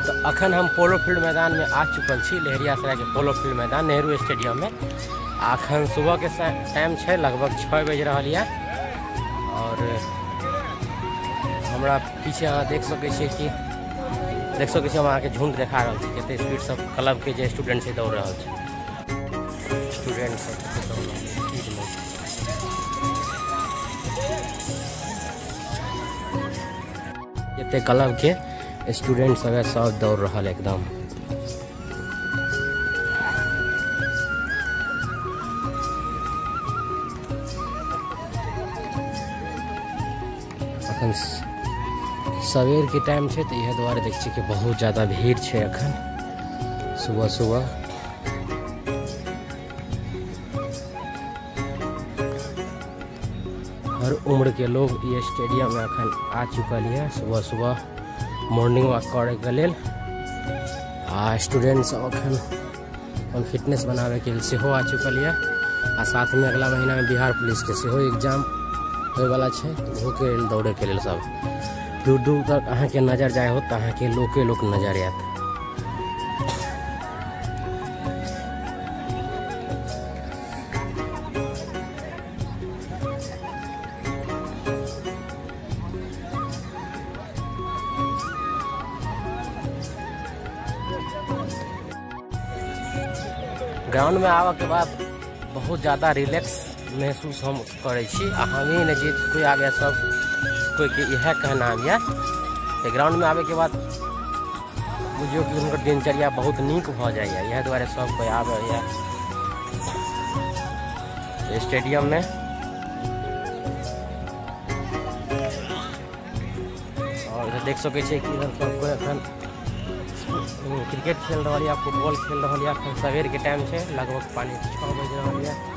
तो अखन हम पोलो फील्ड मैदान में आ चुकल छी, लहेरियासराय के पोलो फील्ड मैदान नेहरू स्टेडियम में। अखन सुबह के टाइम है, लगभग 6 बज रहा है। और हमरा पीछे अहाँ देख सकै छियै कि देख सकै छियै हम अहाँके झुंड देखा रहल छी, कते स्पीड सब क्लब के जे स्टूडेंट से दौड़ रहल छै। स्टूडेंट सब दौड़ रहल छै स्पीड में। जते क्लब के स्टूडेंट सब है सब दौड़ रहल एकदम। अखन सवेर के टाइम है तो यह दुआरे देख छी कि बहुत ज़्यादा भीड़ है अखन सुबह सुबह। हर उम्र के लोग ये स्टेडियम में अखन आ चुकल है सुबह सुबह मॉर्निंग वॉक करे के लेल। आ स्टूडेंट सब अखन अपन फिटनेस बनावे के लेल सेहो आ चुकल है। आ साथ में अगला महीना में बिहार पुलिस के सेहो एग्जाम होय वाला है, तो ओहो के लेल दौड़े के लेल सब दूर दूर तक अहाँ के नजर जाए हो तो अहाँ के लोके लोक नजर आयत। ग्राउंड में आवे के बाद बहुत ज़्यादा रिलैक्स महसूस हम करै छी। आ हमी ने जे कोई आबे सब कोई के इएह कहना यऽ कि ग्राउंड में आवे के बाद बुझियौ कि हुनकर दिनचर्या बहुत नीक भऽ जाइए। इएह दुआरे सब कोई आबैए स्टेडियम में। और देख सकै छियै कि इधर सब कोई अखन क्रिकेट खेल रहा है, फुटबॉल खेल रहा है। अखन सवेर के टाइम है, लगभग 5:45 बज रहा है।